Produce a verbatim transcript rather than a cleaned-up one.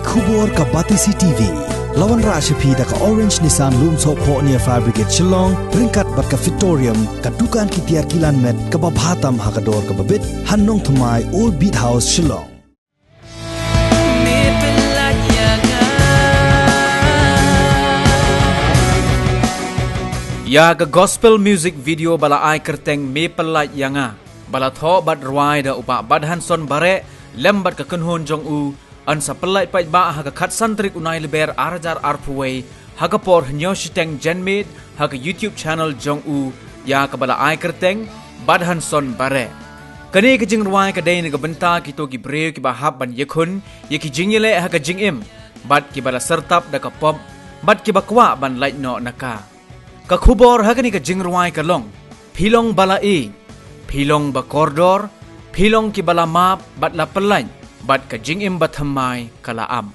Khubor ka Batesi T V. La wanrah sha phi da ka Orange Nissan Lumsohphoh near Fire Brigade Shillong, ryngkat bad ka Fitorium, ka dukan ki tiar kilan met kaba bha tam ha ka dor kaba bit, ha Nongthymmai, Old Beat House, Shillong. Ïa ka gospel music video ba la ai kyrteng Me Pyllait Ïa Nga, ba la thoh bad rwai da u Bah Badhanson Bareh lem bad ka kynhun jong u, yn sa pyllait paidbah ha ka khatsan tarik u Naiwieng ar hajar arphew wei, ha ka por hynñiew shiteng janmiet, ha ka YouTube channel jong u, ïa kaba la ai kyrteng Badhanson Bareh. Kane ka jingrwai ka dei na ka bynta kito ki briew kiba hap ban ïakhun ïa ki jingïaleh ha ka jingim, bad kiba la syrtap da ka pop, bad kiba kwah ban lait noh na ka. Ka khubor ha kane ka jingrwai ka long: Phi long ba la ïeit, phi long ba kordor, phi long kiba la map bad la pyllait, bad ka jingim bathymmai ka la ap.